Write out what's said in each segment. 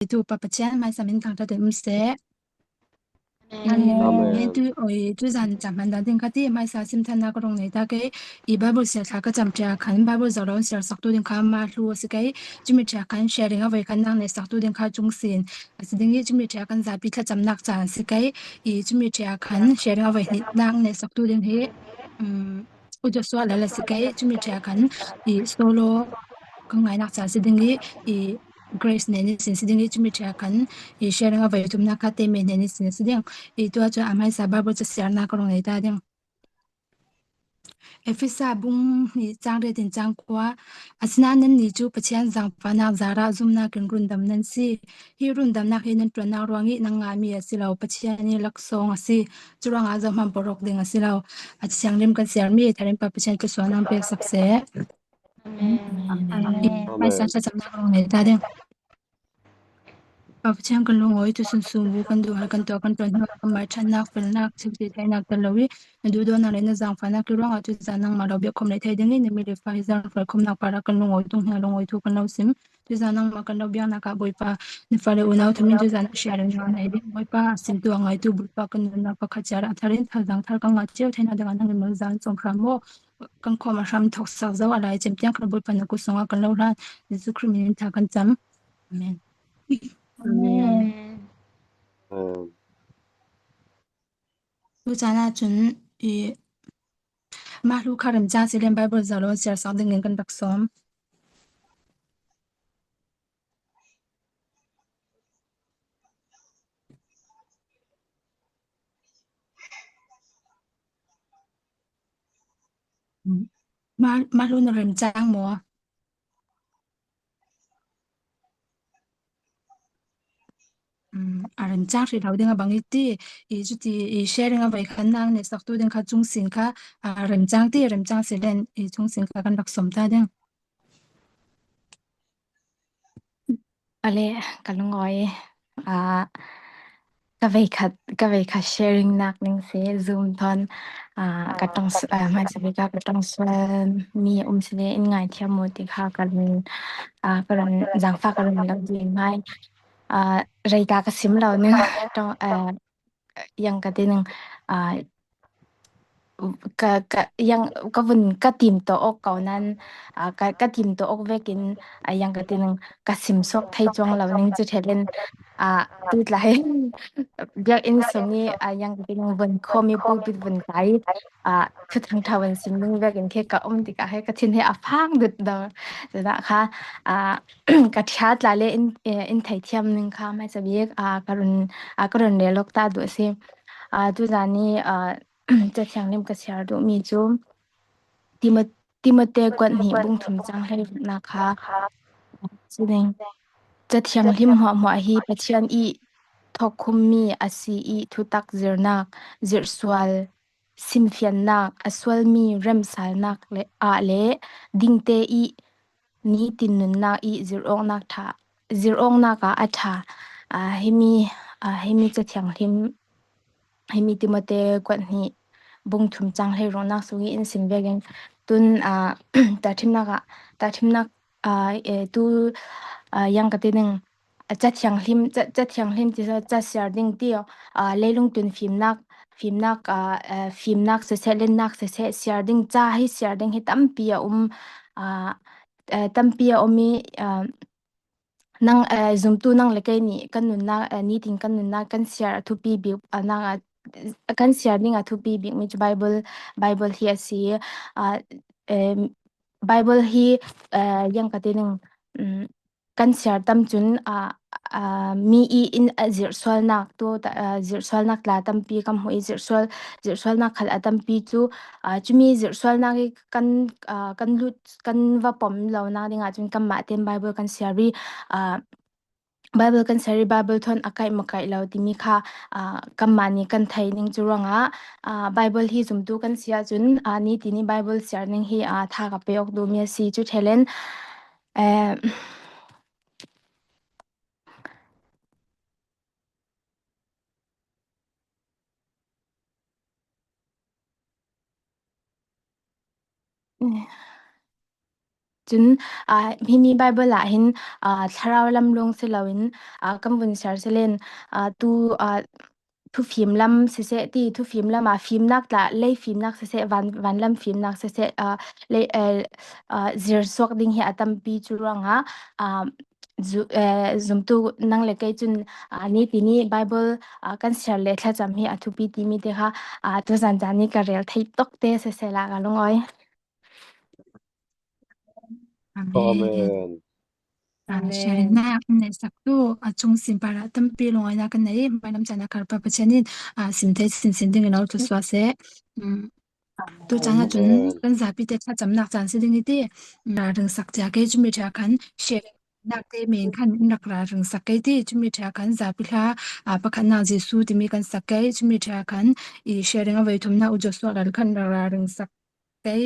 ngeitu Pa Pathian hmaisa min thangṭhat in um seh. Amen. Tu oi tu zan cham han dan ding khati hmaisa sim than na ka rong nei ta ke i Bible sia thla ka cham tia khan Bible zarawn share sak tu ding kha ma hlu ase kai chumi tia khan sharing a voi khan nang nei sak tu ding kha chung sin ase ding i chumi tia kan zapi thla cham nak chan se kai i chumi tia khan sharing a voi hnih nang nei sak tu ding hi um Joshua la la si kai chumi tia khan i solo ka ngai nak chan si ding i i Grace nen ni sin si ding i chumi tia khan i sharing a voi tum na kha te me nen ni sin si ding i tua chu amai sa Bible cha share na ka rong nei ta ding. Efesa bung nih changreu in cangkua. Asinain nannih cu Pathian zaangfahnak zarah zumhnak in rundam nan si. Hi rundamnak hi nan ṭuannak ruang i nan ngahmi a si lo, Pathian i laksawng a si. Curuangah zohhmanh porhawk ding a si lo. A thianghlim kan sermi Tharim Pa Pathian cu sualnak pek sak seh. Amen. Hmaisa thlacamnak lawng nei ta ding. Pa Pathian kan lungawi tu sunsung bu kan duh kan tuah kan ṭuan hnu kanmah ṭhatnak felnak thilti theihnak tel lo i na duhdaw le na zaangfahnak ki ruangah cu zan nangmah lo biakkhom le thei ding in na mi le fa hi zaangfal khomnak para kan lungawi tung hna lungawi thu kan lo sim tu zan nangmah kan lo biaknak ah Bawipa na fale unau thumin tu zan a sia le na nei ding Bawipa sim tu a ngai tu Bawipa kan nunnak pakhat chiar a thar in thazang thar kan ngah cio theihnak dingah nang in mal zan chom hram mu kan khom a hram thok sak zo a lai cem tiang kan Bawipa na kut sungah kan lo hlan Jesuh Khrih min in tha kan cam Amen. Amen. Tuchan ahcun i mah hlu kha remcang silen Bible zoh law siarsak dingin kan rak sawm. Mah mah hlu na remcang maw? A remcang hrih lo ding a bang i ti i cuti i sharing a voi khan nang nih saktu ding kha cung sin kha a remcang ti remcang silen i cung sin kha kan rak som ta ding. Ale ka lungawi ah ka veikhat ka veikhat sharing nak ning si Zoom thon ah ka tong hmaisa bik ah ka tong sual mi um si le in ngaithiam mu ti kha ka run ka run zaangfah ka run lo ding mai rei ta ka sim lo ning tong yang ka ti ning Ka ka yang ka vun ka tim tuah awk ko nain ka ka tim tuah awk vekin yang ka ti ning ka sim sawk thei cuang lo ning cu ṭhel in tutlai biakinn sung i yang ka ti ning vun khawm i pulpit vun kai thuthang ṭha vun sim ning vekin khi ka um tikah he ka thin he a fang dut dor. Cudah kha ka ṭhia tla le in in theithiam ning kha hmaisa bik ka run ka run rel awk ta duh a si. Tuzaan i Cathiang ka share duhmi cu Timote kuat hnih bungthum cang hleiruknak kha si ding. Cathianghlim hmuahhmuah hi Pathian i thawkkhummi a si i thutak zirnak, zirhsual, simfiannak, a sualmi remsalnak ah le dingte i nitin nunnak i zirh awknak ah a ṭha. Himi, himi Cathianghlim Himi Timote kuat hnih bungthum cang hleiruknak sung i in sim vekin tun tahṭhimnak ah tahṭhimnak tu yang ka ti ning cathianghlim cathianghlim ti ca siar ding ti leilung tun fimnak fimnak fimnak siseh lennak siseh siar ding ca hi siar ding hi tampi a um tampi a um i Nang zumtu nang le kei nih kan nunnak nitin kan nunnak kan siar a thupi bik nak ah kan siar ning a thupi bik mi cu Bible Bible hi a si. Bible hi yang ka ti ning kan siar tam cun mi i in a zirh sualnak tu zirh sualnak tla tampi kan hmuh i zirh sual zirh sualnak khal a tampi cu cumi zirh sualnak i kan kan lut kan va pom lo nak ding ahcun kanmah tein Bible kan siar i Bible kan siar i Bible thon a kaih maw kaih lo timi kha kanmah nih kan thei ning cu ruangah Bible hi zumtu kan si ahcun nitin i Bible siar ning hi tha ka pe awk duhmi a si. Cu thelen Cun himi Bible ah hin thlarau lam lung si loin kan vun ser silen tu thufim lam siseh ti thufim lam ah fimnak tla lei fimnak siseh van van lam fimnak siseh lei zir suak ding hi a tampi cu ruangah zumtu nang le kei cun ni tini Bible kan share le thlacam hi a thupi timi te kha tuzan zan ni ka rel thei tok te siseh la ka lungoi. Amen. Amen. Sharing-nak na saktu a chung sinpar ah tampi lungainak kan nei. Hmailam caan ah karpa Pathian in sim thei sinsin ding in lo tu sua seh. Tu caan ahcun kan zapi te thlacamnak caan si ding i ti ralring sak cia ke cumi ṭha khan sharing nak te men khan in rak ralring sak ke ti cumi ṭha khan zapi hla pakhatnak Jesuh timi kan sak ke cumi ṭha khan i sharing a voi thumnak u Joshua ral khan rak ralring sak Kei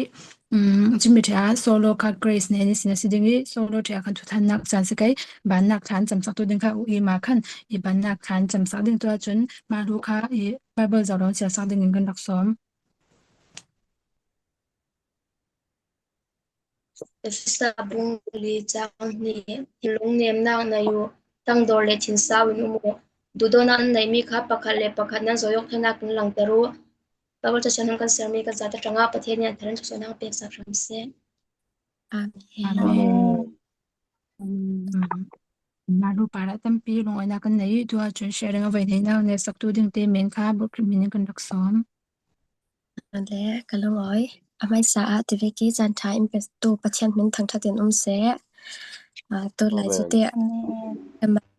cumi ṭhia solo kha Grace nih ni sin a si ding i solo ṭhia khan thuthannak caan si kei bannak thlan camsak tu ding kha u i ma khan i bannak thlan camsak ding tu ahcun mah lu kha i Bible zoh lawng chiah sak ding in kan rak sawm. Efesa bung li caang hnih thinlung nemnak nei u, tangdor le thinsau in um u. Duhdawtnak nan neihmi kha pakhat le pakhat nan zawi awk in langhter u. Bible cacawn kan sermi kan zate hrangah Pathian nih an thar in thluachuahnak pek sak hram seh. Amen. Amen. Mah nu par ah tampi lungawinak kan nei i tu ahcun sharing a voi neihnak le saktu ding te men kha Brooklyn min in kan rak sawm. Le ka lungawi. A hmaisa ah tiveki caan ṭha in petu Pathian min thangṭhat in um seh. Tu lai cu te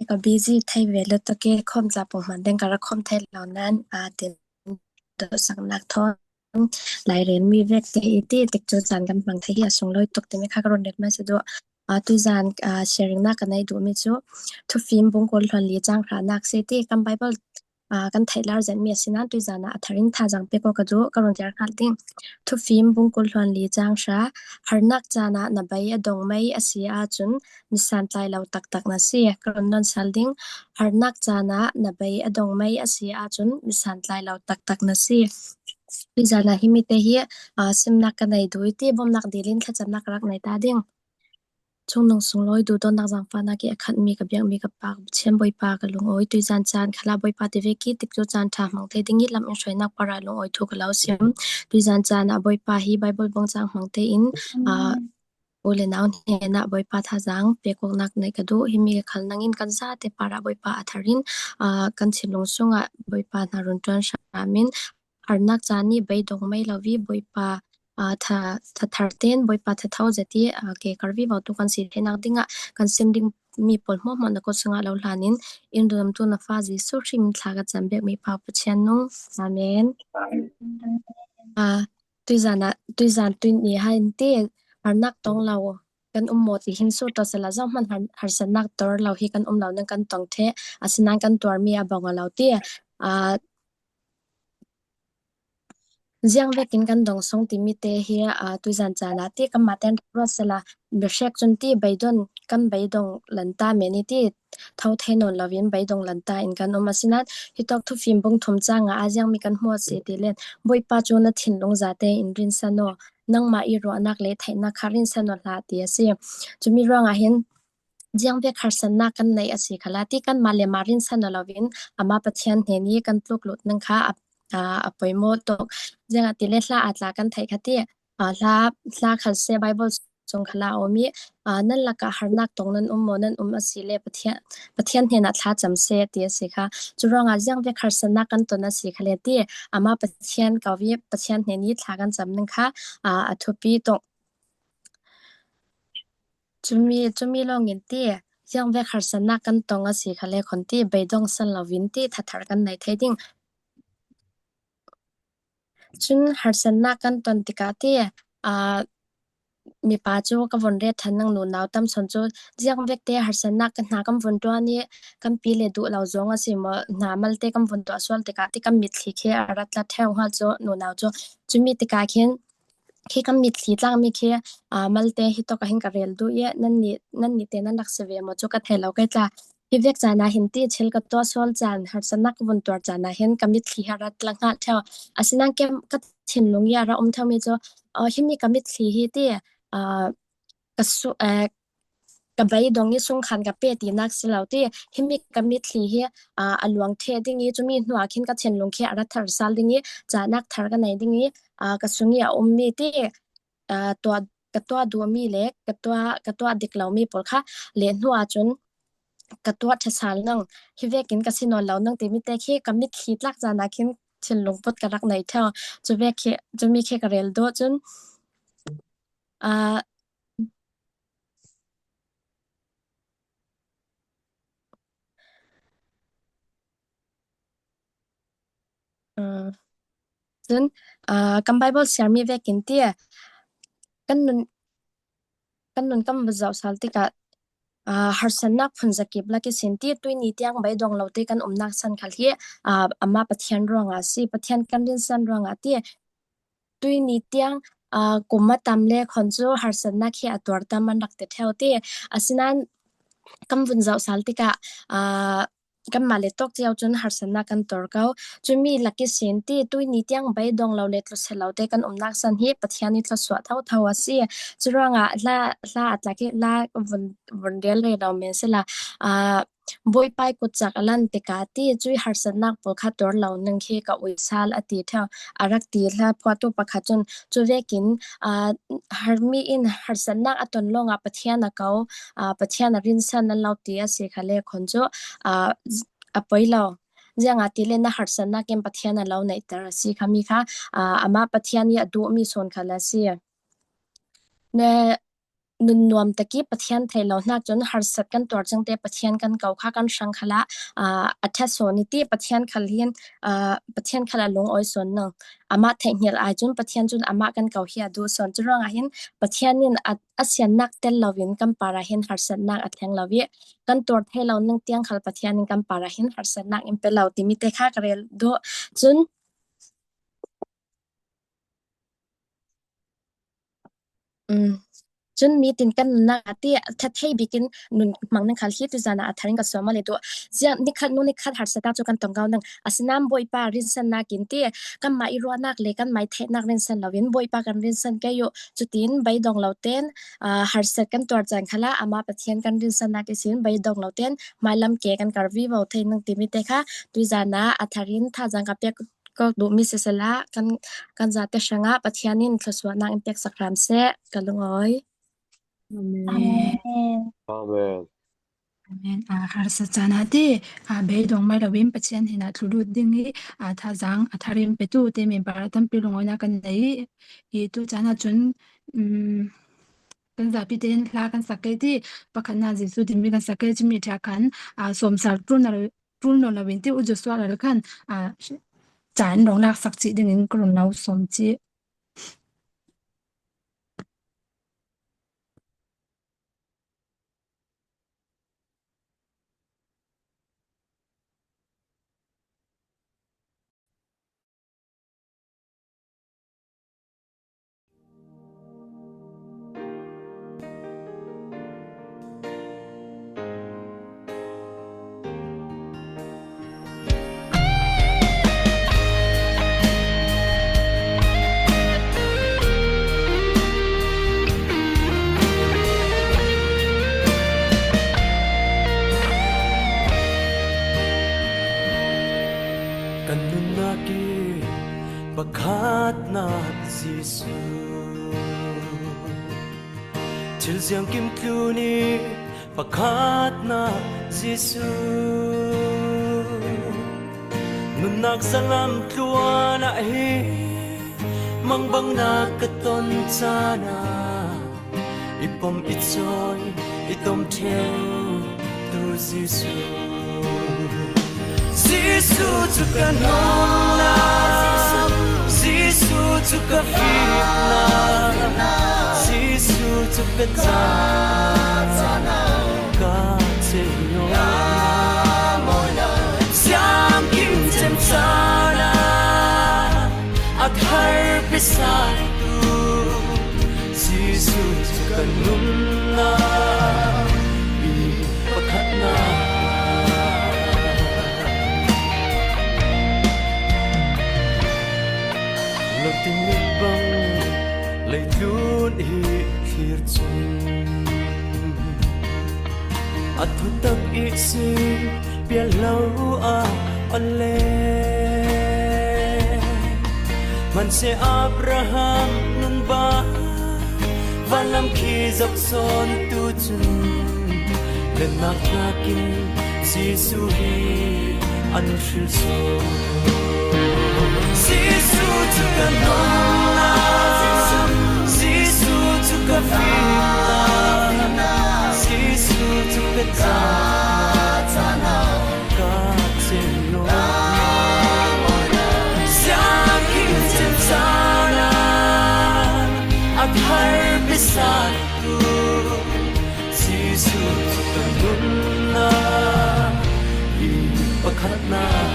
ka busy thei ve lo toke khom za pong man deng ka ra khom thei lo nan a tin Dawhsaknak thawng Lairelmi vekte i ti tik cu caan kan hmang thei hi a sunglawi tuk timi kha ka ruat let hmasa duh. Tuzaan sharing-nak ka nei duhmi cu thufim bungkawl hluan li caang hranak si ti kan Bible kan theih lar zetmi a si nain tuzaan ah a thar in thazaang pek awk ka duh. Ka run tiar hngalh ding. Thufim bungkawl hluan li caang hra harnak caan ah na bei a dong mei a si ahcun Mi santlai lo taktak na si. Ka run non sal ding. Harnak caan ah na bei a dong mei a si ahcun mi santlai lo taktak na si. Tuzaan ah hi mite hi simnak ka nei duh i ti bawmhnak dil in thlacamnak ka rak nei ta ding. Chungnung sunglawi duhdawtnak zaangfahnak i a khatmi ka biakmi ka pa Pathian Bawipa ka lungawi tuizaan caan khala Bawipa ti ve ki tik cu caan ṭha hmang te ding i lam in hruainak para lungawi thu ka lo sim. Tuizaan caan ah Bawipa hi Bible bong caang hmang tein U le nau hnenah Bawipa thazaang pek awknak neih ka duh. Himi ka khal nangin kan zate par ah Bawipa a thar in kan thinlung chungah Bawipa hna run ṭuan hram in harnak caan i beidong mei lo i Bawipa tha thar tein Bawipa thatho zet i ke kar vivo tu kan si theihnak dingah kan sim ding mi pawl hmuahhmuah na kut chungah lo hlan in in dunamtu na fa Jesuh Khrih min thla ka cam biakmi Pa Pathian nung. Amen. Tuizan ah tuizan tuni hin ti harnak tong lo kan um maw ti hin sur to sela zohhmanh harsatnak tor lo hi kan um lo nan kan tong the asinain kan tuarmi a bong lo ti ziang vekin kan dong song timi te hi tuizan caan ah ti kanmah ten ruat sela biahrek cun ti beidon kan beidong lan ta men i ti Tho thei nawn loin beidong lanta in kan um. Asinain hi tawk thufim bungthum caangah aa ziangmi kan hmuh a si ti len Bawipa cu na thinlung zate in rinsan aw, nangmah i ruahnak le theihnak kha rinsan aw hlah ti a si. Cumi ruangah hin ziangvek harsatnak kan neih a si khala ti kanmah le mah rinsan aw loin amah Pathian hnen i kan tluklut ning kha a poimawh tuk. Ziangah ti le hla aa tla kan theih kha ti. Hla hla khal seh Baibal chung kha la um i nan lakah harnak tong nan um maw nan um a si le Pathian Pathian hnenah thla cam seh ti a si kha. Cu ruangah ziang vek harsatnak kan ton a si kha le ti amah Pathian ko i Pathian hnen i thla kan cam ning kha a thupi tuk. Cumi cumi lawngin ti ziang vek harsatnak kan tong a si kha le khon ti beidong san loin ti thathar kan nei thei ding. Cun harsatnak kan ton tikah ti mipa cu ka von ret ṭhan nang nunau tam chawn cu ziang vekte harsatnak ka hna kan von ṭuan i kan pi le duh lo zong a si maw hna malte kan von tuah sual tikah ti kan mitthli khi a rat tla ṭheo hnga cu nunau cu cumi tikah khin khi kan mitthli tlangmi khi malte hi tawk ah hin ka rel duh i nan nih nan nih te nan rak si ve maw cu ka thei lo kai tla. Hi vek caan ah hin ti thil ka tuah sual caan, harsatnak ka vun tuar caan ah hin ka mitthli hi a rat la hnga ṭheo. Asinain kem ka thinlung i a ra um ṭheomi cu himi ka mitthli hi ti. Ka su ka beidong i sungkhan ka pe tinak si lo ti. Himi ka mitthli hi a luang ṭheh ding i cumi hnu ah khin ka thinlung khi a ra thar sal ding i cahnak thar ka nei ding i ka sung i a ummi ti tuah ka tuah duhmi le ka tuah dik lomi pawl kha leh hnu ahcun ka tuah ṭha sal nang. Hi vekin ka si nawn lo nang timi te khi ka mitthli tlak caan ah khin thinlung put ka rak nei ṭheo. Cu vek khi cumi khi ka rel duh cun Cun kan Bible siarmi vekin ti kan nun kan nun kan va zoh sal tikah harsatnak phunzakip lak i sin ti tuini tiang beidong lo te kan umnak chan khal hi amah Pathian ruangah a si. Pathian kan rinsan ruangah ti Tuini tiang kum a tam le khon cu harsatnak hi a tuar tam an rak ti ṭheo ti. Asinain kan vun zoh sal tikah kanmah le tawk cio cun harsatnak kan tuar ko. Cumi laki sin ti tuini tiang beidong lo le tlusel lo te kan umnak san hi Pathian i thluachuah thotho a si. Curuangah hla hla a tlak i la vun vun rel re lo men sila Bawipa i kutcak a lan tikah ti cui harsatnak pawl kha tuar lo ning khi ka uisal a ti ṭheo. A rak ti. Hla phuahtu pakhat cun cu vekin harmi in harsatnak a ton lawngah Pathian a ko, Pathian a rinsan a lo ti a si kha le khon cu a poi lo. Ziangah ti le na harsatnak in Pathian a lo neihter a si kha mi kha amah Pathian i a duhmi sawn khal a si. Na Nun nuam tak i Pathian thei lo hnak cun harsat kan tuar cang te Pathian kan ko kha kan hrang khal ah a ṭha sawn i ti Pathian khal hin Pathian khal a lung awi sawn nang. Amah theihhngelh ai cun Pathian cun amah kan ko hi a duh sawn. Cu ruangah hin Pathian in a siannak tel loin kan par ah hin harsatnak a thleng lo i kan tuar thei lo ning tiang khal Pathian in kan par ah hin harsatnak in pe lo timi te kha ka rel duh. Cun Cun nitin kan nunnak ah ti thathei bik in nun hmang ning khal hi tuzan ah a thar in ka sawm le tu ziang nikhat nu nikhat harsatnak cu kan tong ko nang asinain Bawipa rinsannak in ti kanmah i ruahnak le kanmah i theihnak rinsan loin Bawipa kan rinsan ke yu cutin beidong lo ten harsat kan tuar caan khala amah Pathian kan rinsannak isin beidong lo ten hmailam ke kan kar vivo thei nang timi te kha tuzan ah a thar in thazang ka pek Ka duhmi siseh kan kan zate hrangah Pathian in thluachuahnak in pek sak hram seh. Ka lungawi. Amen. Amen. Amen. Amen. A harsa caan ah te a beidong mai loin Pathian hin ah thlulut ding i a thazaang a tharim petu te mi bar tampi lungawinak kan nei i tu caan ah cun kan zapi tein hla kan sak ke ti pakhat na Jesuh timi kan sak ke chimi tha khan a somsar ṭul na ṭul nawn loin ti u Joshua lal khan ca in rong lak sak chih dingin ka run lo sawm chih. Kan nunnak i Pakhatnak Jesuh Thil ziangkim tlu nih pakhatnak Jesuh Nunnak zalam tluan ah hi mangbang na ka ton caan ah i pom i cawi i tom ṭheo tu Jesuh Jesuh cu ka nunnak Jesuh cu ka fimnak Jesuh cu ka caah ka ceu Sianginn cem caan ah a thar pesaitu Jesuh cu ka nunnak i pakhatnak. Lotin mit bang leitlun hi thlir chung. a le. Hmanhseh Abraham nun ba vanlam khi zoh sawn tu cun lennak nakin Jesuh hi an hril sawn. Jesuh cu ka nunnak, Jesuh cu ka fimnak, Jesuh cu ka caah ka cin Sianginn caan a thar biasatu Jesuh cu ka nunnak i pakhatnak.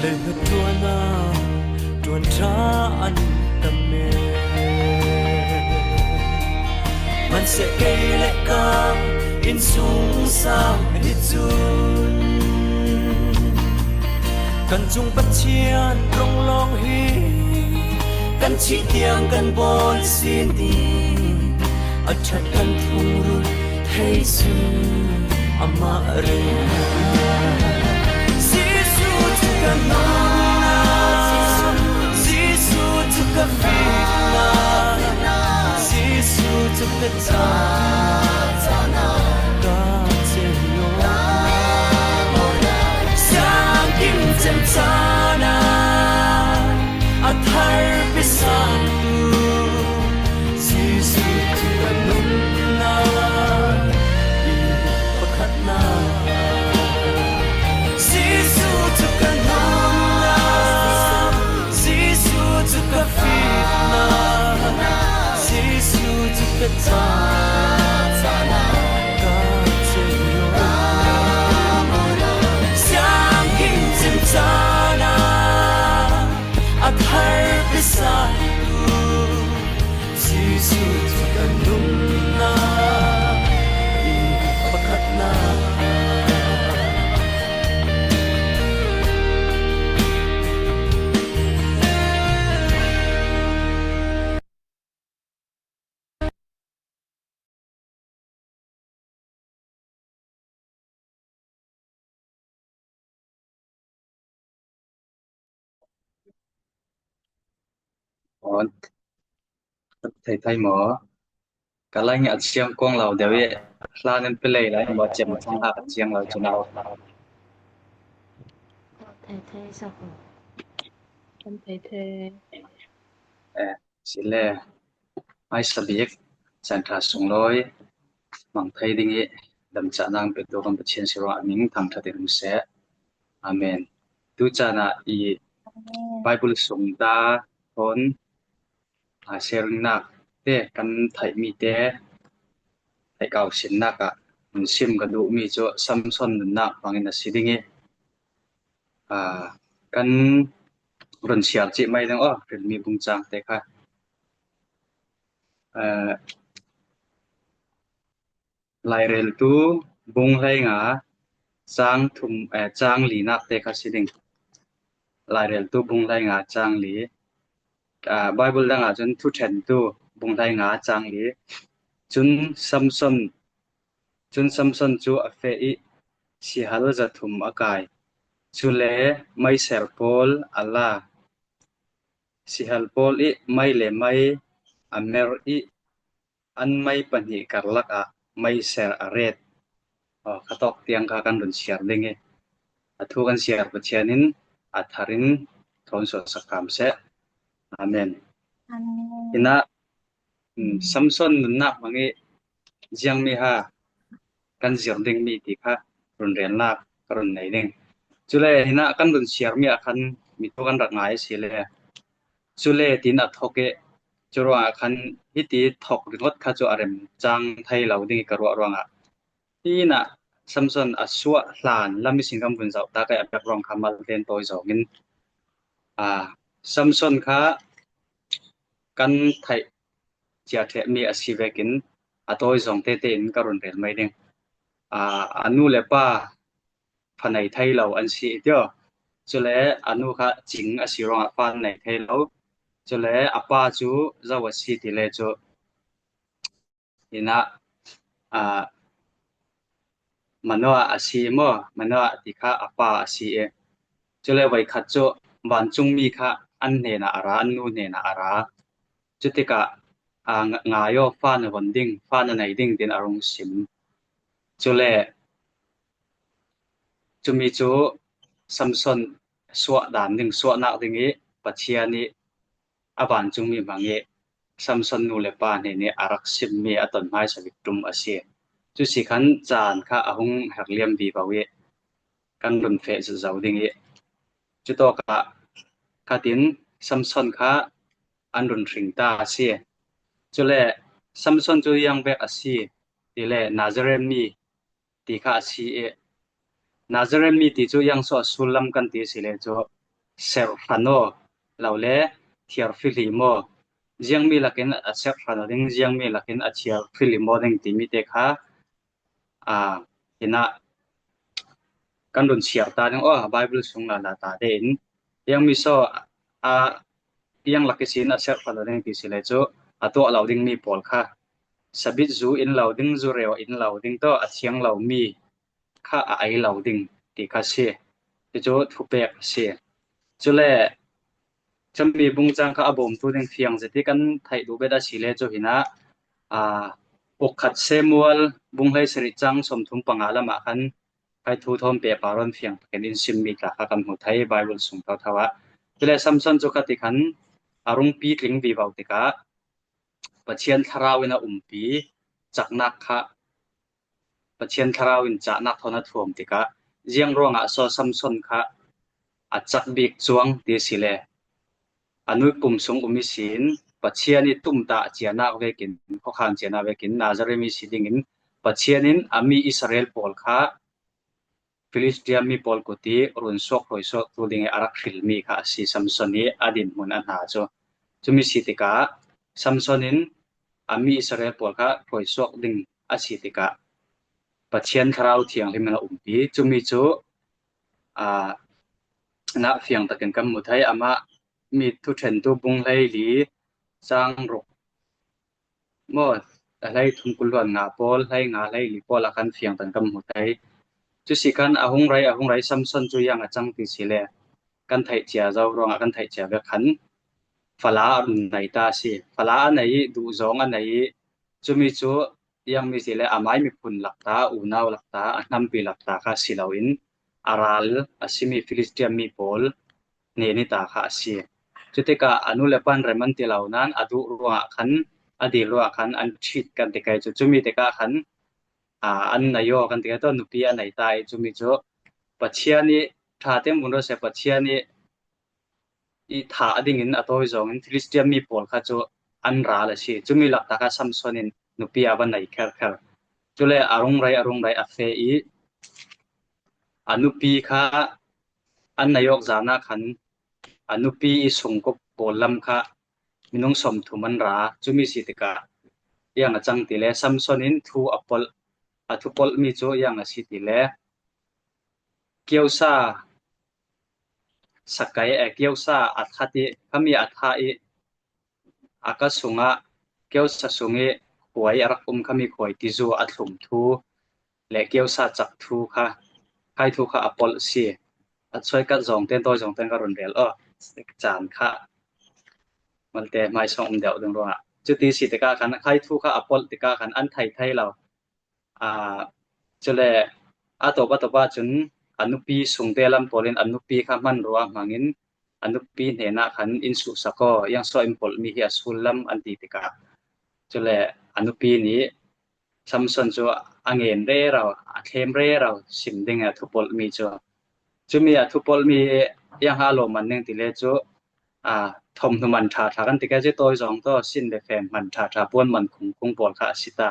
Leihna ṭuan ṭha an tam Hmanhseh kei le ka innsung sang hi cun kan cung Pathian rong lawng hi kan chih tiang kan bawl sin ding a ṭhat kan thungrul thei sun amah re Jesuh cu ka nunnak Jesuh cu ka fimnak Jesuh cu ka ka ceu Sianginn cem caan ah a thar biasang tu Jesuh cu ka nunnak i pakhatnak Jesuh cu ka nunnak Jesuh cu ka fimnak Jesuh cu ka ka ceu Sianginn cem caan ah a thar biasatu Jesuh cu ka nunnak i pakhatnak. On thei thei maw? Ka lai nge a chiang kong lo deuh i hla nan pe lei lai maw cem thong ha ka chiang lo chu nau. Thei thei sak. Kan thei thei. Eh, sile ai sabik chan tha sunglawi mang thei ding i damcha nang pe tu kan Pathian si ruang aming thang tha te hum se. Amen. Tu chan ah i Bible sung ta thon sharing nak te kan theihmi te theihkau sinnak ah hun sim ka duhmi cu Samson nunnak hmangin a si ding i kan run siar chih mai ding aw rilmi bungcang te kha. Laireltu bung hlei nga caang thum caang linak te kha si ding. Laireltu bung hlei nga caang li. Bible dang ahcun thuṭhentu bung hlei nga caang li. Cun Samson cun Samson cu a feh i sihal 300 a kai. Cule meiser pawl a la. Sihal pawl i mei le mei a mer i An mei pahnih karlak ah meiser a ret. Kha tawk tiang kha kan run siar ding i atu kan siar Pathian in a thar in thawn sual sak hram seh. Amen. Amen. Hinah Samson nunnak hmang i ziangmi ha kan zir dingmi ti kha run relnak ka run nei ding. Cule hinah kan run siarmi ah khan mi tu kan rak ngai a si le cule tin a thok i. Cu ruangah khan hiti thawk ringawt kha cu a rem cang thai lo ding i ka ruah ruangah Tinah Samson a suah hlan lam i sin kan vun zoh ta kai a background kha mal ten tawi zawng in Samson kha kan theih cia ṭhehmi a si vekin a tawi zawng tete in ka run rel mai ding. A nu le pa fa nei thei lo an si tio. Cule a nu kha cing a si ruangah fa nei thei lo. Cule a pa cu zo a si ti le cu Inn ah Manoah a si maw? Manoah ti kha a pa a si i cule voikhat cu vancungmi kha an hnenah a ra, an nu hnenah a ra. Cu tikah ngai aw, fa na von ding, fa na nei ding tiin a rung sim. Cule cumi cu Samson suah dan ding, suahnak ding i Pathian nih a vancungmi hmang i Samson nu le pa hne nih a rak simmi a ton hmaisa bik ṭum a si. Cusi khan caan kha a hung herliam vivo i kan run feh zau ding i cutawk ah khatin Samson kha an run hring ta a si. Cule Samson cu iangvek a si ti le Nazareth mi ti kha a si i Nazareth mi ti cu iangsaw sullam kan ti si le cu serhhran aw lo le thiarfihlim aw ziangmi lakin a serhhran aw ding ziangmi lakin a thiarfihlim aw ding timi te kha hinah kan run chiar ta ding aw Bible chung la la ta tein iangmi saw a iang lak sin a serhhran aw ding ti si le cu a tuah lo dingmi pawl kha Sabit zu inn lo ding, zureu inn lo ding to a thiang lomi kha a ei lo ding ti kha si. Cucu thupek a si. Cule cami bungcang kha a bawmtu ding fiang zeti kan theih duh bet a si le cu hin ah ukkhat Samuel bunghlei sarih cang 35 lam ah khan kai thu thawm pe pa ron fiang takin in simmi tla kha kan hmu thai Bible sung thotho ah. Cule Samson cu kha ti khan a rungpi tling vivo tikah Pathian thlarau in a umpi. Caknak kha Pathian thlarau in cahnak thawn a thuam tikah ziang ruangah so Samson kha a cak bik cuang ti a si le a nuipum sung um i sin Pathian i tumtah cianak vekin khuakhan cianak vekin Nazareth mi si dingin Pathian in a mi Israel pawl kha Filistia mi pawl kut i run suak-hruai-suaktu ding i a rak hrilmi kha a si. Samson i a dinhmun a hna cu. Cumi si tikah Samson in a mi Israel pawl kha hruaisuak ding a si tikah Pathian Thlarau Thianghlim in a umpi. Cumi cu aa nah fiang takin kan hmu thai. Amah mi thuṭhentu bung hlei li caang ruk Maw a hlei thum kuluan nga pawl, hlei nga hlei li pawl ah khan fiang tan kan hmu thai. Cusi khan a hung rei a hung rei Samson cu iang a cang ti si le kan theih cia zo ruangah kan theih cia vek khan fala a run nei ta a si. Fala a nei i duh zong a nei i cumi cu iangmi si le amai miphun lakta, unau lakta, a hnampi lakta kha si loin a ral a simi Filistia mi pawl ne ta kha a si. Cutikah a nulepa an rem an ti lo nain a duh ruangah khan a dil ruangah khan an ṭhit kan ti kai cu. Cumi tikah khan an nei aw kan ti kai to nupi a nei ta i cumi cu Pathian i ṭha tein vun ruat seh Pathian i i thah ding in a tawi zong in Filistia mi pawl kha cu an ral a si. Cumi lakta kha Samson in nupi a va nei kherkher. Cule a rungrei a rungrei a fe i a nupi kha An nei awk zan ah khan a nupi i sungkop pawl lam kha minung 30 an ra. Cumi si tikah iang a cang ti le Samson in thu a polh. A thu polhmi cu iang a si ti le kiosa sakai kiosa a that i khami a thah i A ka sungah kiosa sung i khuai a rak um khami khuai tizu a thlum thu le kiosa cak thu kha khaithu kha a polh si. A chuaikat zong ten tawi zong ten ka run rel aw. Caan kha malte hmaisong um deuh ding ruangah. Cuti si tikah khan khaithu kha a polh tikah khan an thei thei lo. Cule a tawp a tawp ahcun a nupi sungte lam pawl in a nupi kha hmanrua hmang in a nupi hnenah khan in suhsak aw, iangsaw in polhmi hi a sullam an ti tikah cule a nupi nih Samson cu a ngen rero, a thlem rero sim ding a thu polhmi cu. Cumi a thu polhmi iang ha lawm man ning ti le cu. Thawmhnaw man ṭhaṭha kan ti ke cu tawi zong to sin le fem man ṭhaṭha puan man khungkhung pawl kha a si ta.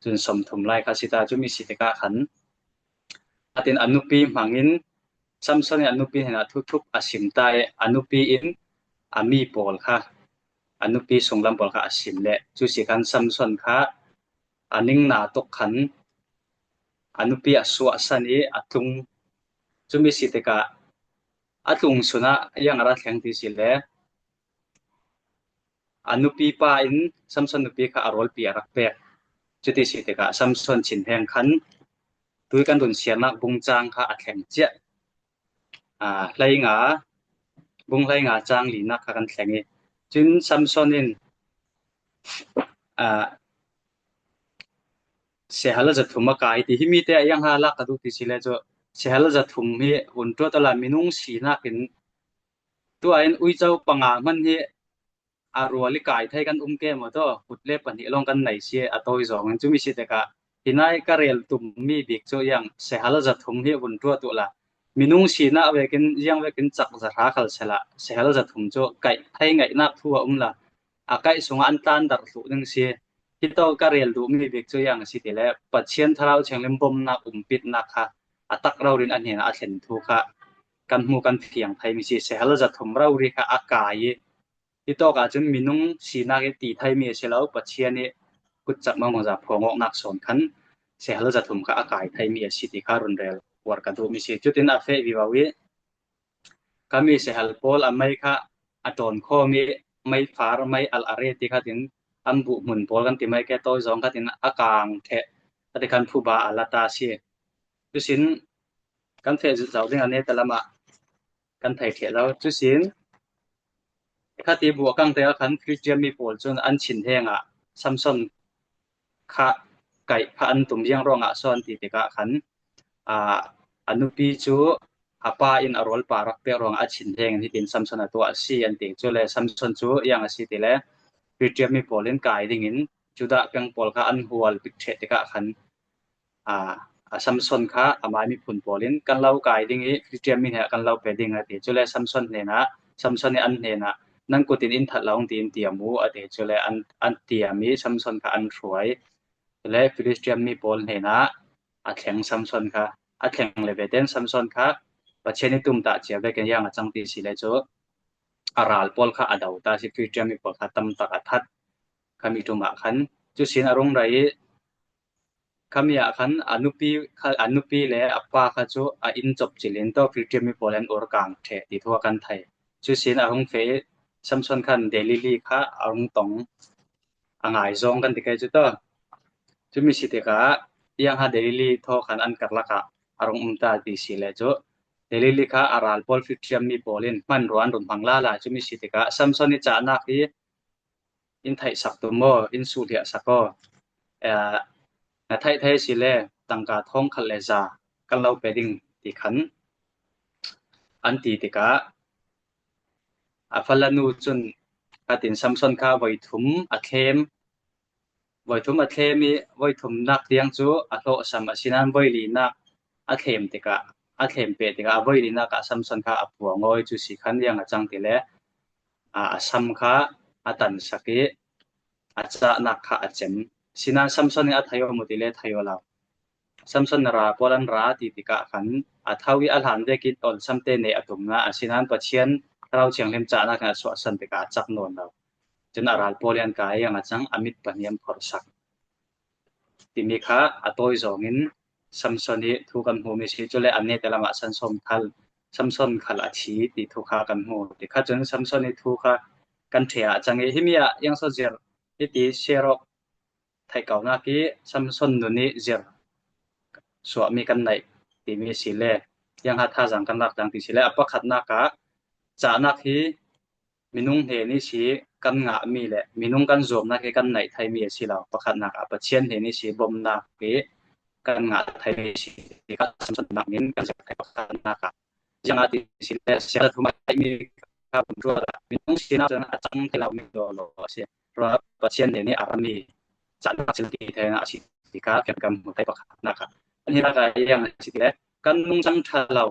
Cun 30 lai kha a si ta. Cumi si tikah khan atin a nupi hmang in Samson i a nupi hnenah thuthup a sim ta i a nupi in a mi pawl kha a nupi sunglam pawl kha a sim le cu si khan Samson kha a ningna tuk khan a nupi a suahsan i a tlung. Cumi si tikah a tlung sun ah iang a ra thleng ti si le a nupi pa in Samson nupi kha a rawlpi a rak pek. Cuti si tikah Samson thinheng khan tui kan run siarnak bungcang kha a thleng ciah. Hlei nga, bung hlei nga cang linak kha kan thleng i cun Samson in Siahal 300 a kai ti hi mi te iang ha lak ka duh ti si le cu siahal 300 hi hun ṭuat ala minung sinak in tuah in uico panga hman hi a rual i kai thei kan um ke maw to kut le pahnih lawng kan nei si a tawi zawng in cumi si tikah hinai ka rel tum mi bik cu iang sehal 300 hi vun ṭuah tu la minung sinak vekin iang vekin chak 100 khal sela sehal 300 cu kai thei ngaihnak thu a um la a kaih sungah an tlan darh hluh ding si. Hi to ka rel duhmi bik cu iang a si ti le Pathian Thlarau Thianghlim bawmnak umpitnak kha a tak rorin a hnenah a thlen thu kha kan hmu kan fiang thaimi si. Sehal 300 rori kha a kai i hi tawk ahcun minung sinak i ti thaimi a si lo. Pathian i kutcak mangmangza phuangawknak sawn khan sehal 300 kha a kai thaimi a si ti kha run rel uar ka duhmi si. Cutin a feh vivo i Kami sehal pawl a mei kha a ṭawn khawm i meifar mei alh a re ti kha tin an buh hmun pawl kan ti mei ke tawi zong kha tin a kaang theh ati khan phuba a la ta si. Cusin kan feh zau ding ane talam ah kan thei theh lo. Cusin khati buh a kang te ah khan Christian mi pawl cun an chin heng ah Samson kha kaih kha an tum riang ruangah sawn ti tikah khan a nupi cu a pa in a rawl pa rak pek ruangah a chin hleng in hitin Samson a tuah a si an ti. Cu le Samson cu iang a si ti le Filistia mi pawl in kai dingin Judah peng pawl kha an hual pik ṭheh tikah khan Samson kha amah miphun pawl in kan lo kai ding i Filistia mi he kan lo pe ding a ti. Cule Samson hnenah Samson nih an hnenah nan kut in in that lo tiin tiam u a ti. Cule an an tiam i Samson kha an hruai. Cule Filistia mi pawl hnenah a thleng Samson kha a thleng le ve ten Samson kha Pathian i tum tah cia ve ken yang a cang ti si le cu a ral pawl kha a do ta si Filistia mi pawl kha tam tak a that. Khami tum ah khan cu sin a rung rai i Khami ah khan a nupi le a pa kha cu a inn copcil in Filistia mi pawl an ur kaang ṭheh ti thu a kan theih. Cu sin a hung feh i Samson khan Delili kha a rung tong. A ngaizawng kan ti kai cu to. Cumi si tikah tiang ha Delili thaw khan an karlak ah a rung um ta ti si le cu Delili kha a ral pawl Filistia mi pawl in hmanrua an run hmang la la. Cumi si tikah Samson i cahnak hi In theih sak tu maw, in suhliah sak aw. Na theih thei si le tangka thong khat le za kan lo pe ding ti khan an ti tikah a fala nu cun katin Samson kha voi thum a thlem. Voi thum a thlem i voi thumnak tiang cu a hlawhsam asinain voi linak a thlem tikah a thlem pe tikah a voi linak ah Samson kha a puang oi cu si khan iang a cang ti le a sam kha a tan sak i a cahnak kha a cem. Sinain Samson nih a thei aw maw ti le thei aw lo. Samson na ra pawl an ra ti tikah khan a tho i a hlan vek i awlsam te ne a tum na. Asinain Pathian Thlarau Thianghlim cahnak in a chuahsan tikah a cak nawn lo. Cun a ral pawl i an kai i a cang, a mit pahnih an phorh sak. Timi kha a tawi zawng in Samson i thu kan hmuhmi si. Cule a ne te lam ah Samson khal Samson khal a thi ti thu kha kan hmu. Ti kha cun Samson i thu kha kan ṭhe ah cang i himi ah iangso zir hiti share awk theih ko nak i Samson nun i zir suahmi kan neih timi si le tiang ha thazaang kan lak cang ti si le a pakhatnak ah cahnak hi Minung he nih si kan ngahmi le minung kan zuamnak hi kan neih thaimi a si lo. Pakhatnak ah Pathian he nih si bawmhnak hi kan ngah thaimi a si. Tikah samsonnak in kan ser thai pakhatnak ah. Ziangah ti si le sial thum a theihmi kha ruat ah minung sinak cun a cang ti lomi law a si. Ruah Pathian he nih a rami cahnak thil ti theng a si tikah kan kan hmu thai pakhatnak ah. An hi lak ah iang a si ti le kan nungcang ṭha lo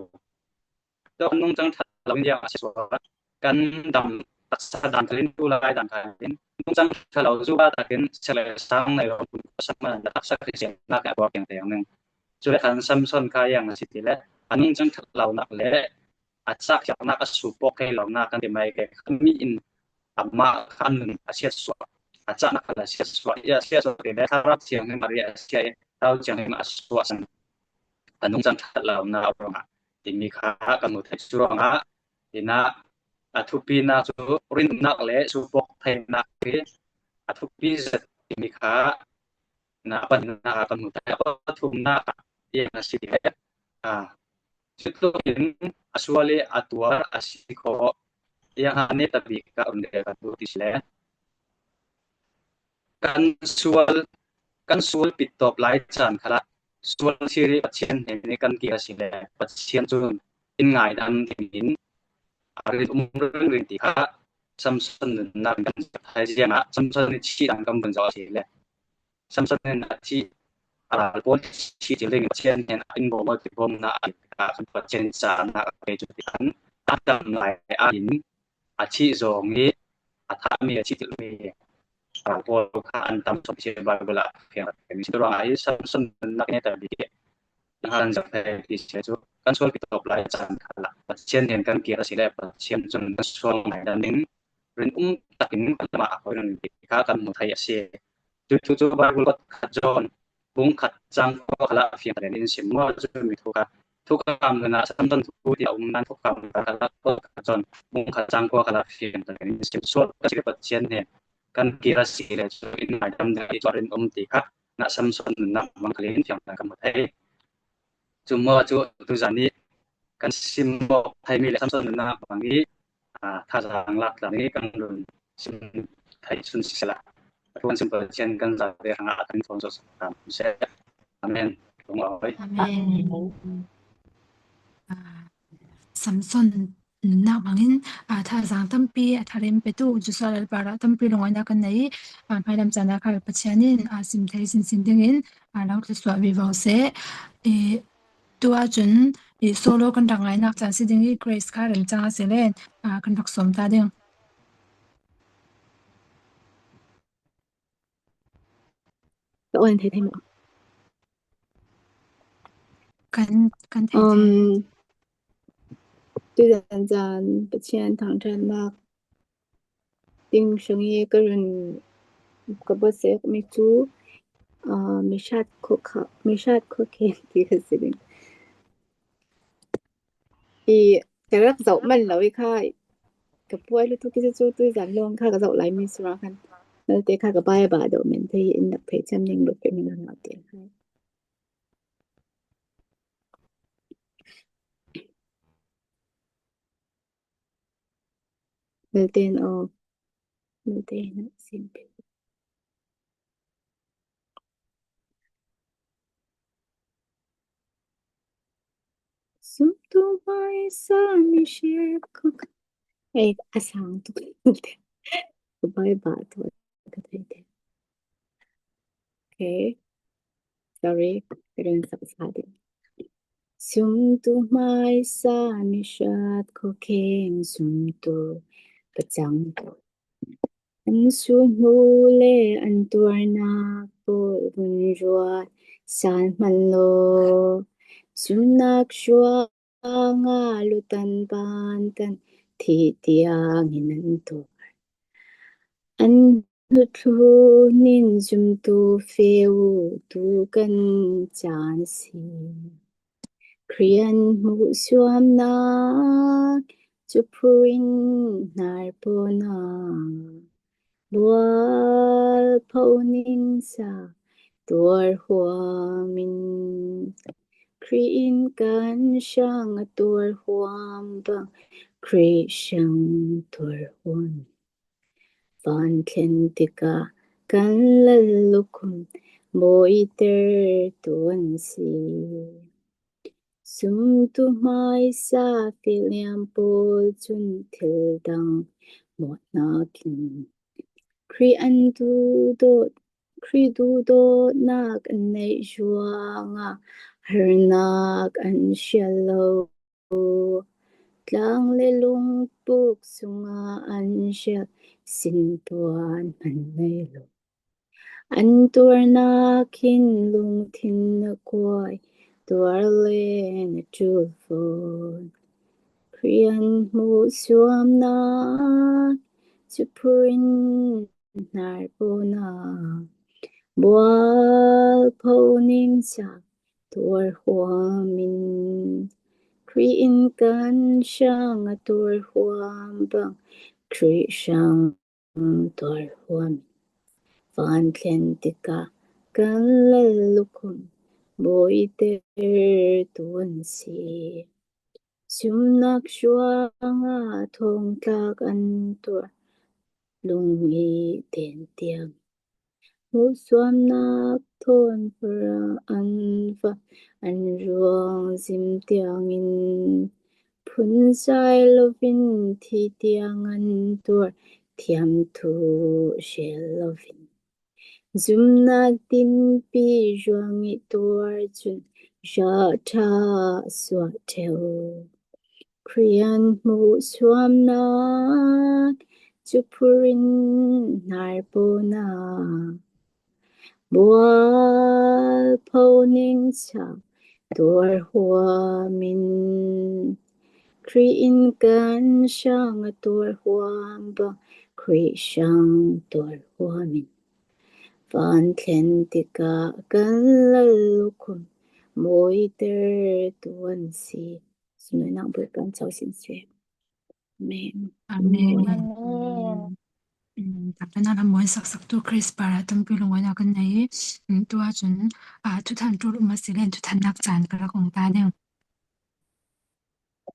Kan nungcang ṭhat lo in a si sual. Kan dam. Taksa dan khalin tu lai dan khalin nungcang ṭha lo zu ba takin sele sang nei lo sama taksa hriselnak a tuar tiang tiang ning. Cu le khan Samson kha yang a si ti le a nungcang ṭhat lonak le a cak nak a supok thei lonak kan ti mai ke mi in amah kha nun a siat suah a cahnak kha a siat suah i a siat suah ti le thlarau thianghlim a ria a sia i thlarau thianghlim a suah san a nungcang ṭhat lonak ruangah timi kha kan hmu thei cu ruangah Hinah a thupinak cu rinnak le supok theihnak hi a thupi zet timi kha na pahnihnak ah kan hmuh. A pathumnak ah tiang a si le cutluk in a sual i a tuar a si khawh tiang ha nih tabik ah um le kan duh ti si le kan sual kan sual pit tawp lai caan kha sual thil i Pathian he nih kan kir a si le Pathian cu in ngaidam dingin a rin um ringring ti kha Samson nunnak kan thai ah Samson nih chi dang kan vun zoh a si le Samson nih a thi a ral pawl thi ti ding Pathian he in bawm ti bawm na kan Pathian ca na pe cu ti kan a dam lai a in a thi zawng i a thahmi a thi tilmi ral pawl kha an tam chom si Bible ah fiang mi si ruangah hi Samson nunnak ne tar bi han zak thai ti se chu kan sual pi top lai chan khala Pathian nen kan kir asi le Pathian chun kan sual ngai dan ding rin um takin kan lama a hoi ti kha kan hmu thai asi cu cu cu Bible khat John bung khat chang ko khala fiang ren in sim mo chu mi thu kha thu kam na samton thu ti um nan thu kam khala ko John bung khat chang ko khala fiang ren in sim sual ka si Pathian ne kan kir asi le chu in ngai dam ding i rin um ti kha na Samson nunnak mang khalin fiang kan hmu thai cu mo cu tuzan i kan sim mo thaimi le Samson nunnak bang i thazaang lak tlang i kan run sim thai chun si sela Pathian sim Pathian kan zate hrangah kan thawn zo sam se. Amen. Lung oi. Amen. Samson nunnak hmangin thazaang tampi a tharim petu Joshua lalpar ah tampi lungawinak kan nei i hmailam caan ah khan Pathian in sim thei sinsin dingin lo thluachuah ve ko seh. I tu ahcun i solo kan rak ngainak caan si ding i Grace kha remcang a si len kan rak sawm ta ding. Ka aw in thei thei maw? Kan thei thei. Tuzan zan Pathian thangṭhatnak ding hrang i ka run ka bawsek mi cu mihrat khuakhen ti kha si ding. I ka rak zoh manh lo i kha ka puai lutuk khi cu tuzan lawng kha ka zoh lai mi surah khan nalte kha ka bai ba deuh men thei in rak thei cem ning bak min an te. Nalte aw nalte na sim. Sumtu hmaisa mihriat Ei, a sang tuk. Ka bai ba tu ka thei te. Okay. Sorry, ka rin sak sa ding. Sumtu hmaisa mihriat khuakheng sumtu pacang An sulhnu le an tuarnak pawl vun ruat sal hmanh law, zumhnak ruangah lutan bantan thih tiangin an tuar. An hnuthlu nin zumtu fe u tu kan caan si. Khrih an hmuhsuamnak cu phu in hnarpawnak mualpho ning sa tuar huam in Khrih in kan hrang a tuar huam bang Khrih hrang tuar huam. Van thlen tikah kan lal lukhum mawiter an si. Zumtu hmaisa filiam pawl cun thil dang mawhnak in Khrih an duhdawt Khrih duhdawtnak an neih ruangah harnak an hrial lo. Tlang le lungpuk chungah an hrial, sintuan hmanh nei lo. An tuarnak hin lungthin a kuai, tuar len a ṭul fawn. Khrih an hmuhsuamnak cu phur in hnarpawnak, bualpho ningcang tuar huam in. Khrih in kan hrang a tuar huam bang, Khrih hrang tuar huam. Van thlen tikah kan lal lukhum bawiter an si. Sumnak ruangah thongtlak an tuar, lung i den tiang. Hmuhsuamnak thawn an va, an ruang zim tiangin. Phunzai loin thi tiang an tuar, thiamthu hrel loin. Zumnak tinpi ruang i tuar cun ralṭha suah ṭheo. Khrih an hmuhsuamnak cu phur in hnarpawnak. Bualpho ningcang tuar huam in Khrih in kan hrang a tuar huam bang Khrih hrang tuar huam in van thlen tikah kan lal lukhum mawiter tu an si. Sunlawinak Bawipa an co sin seh. Amen. Amen. Amen. Takpena lam muan saksaktu Chris para tampi lungawinak kan nei i tu ahcun thuthan ṭul um a si len thuthannak caan ka rak ong ta ding.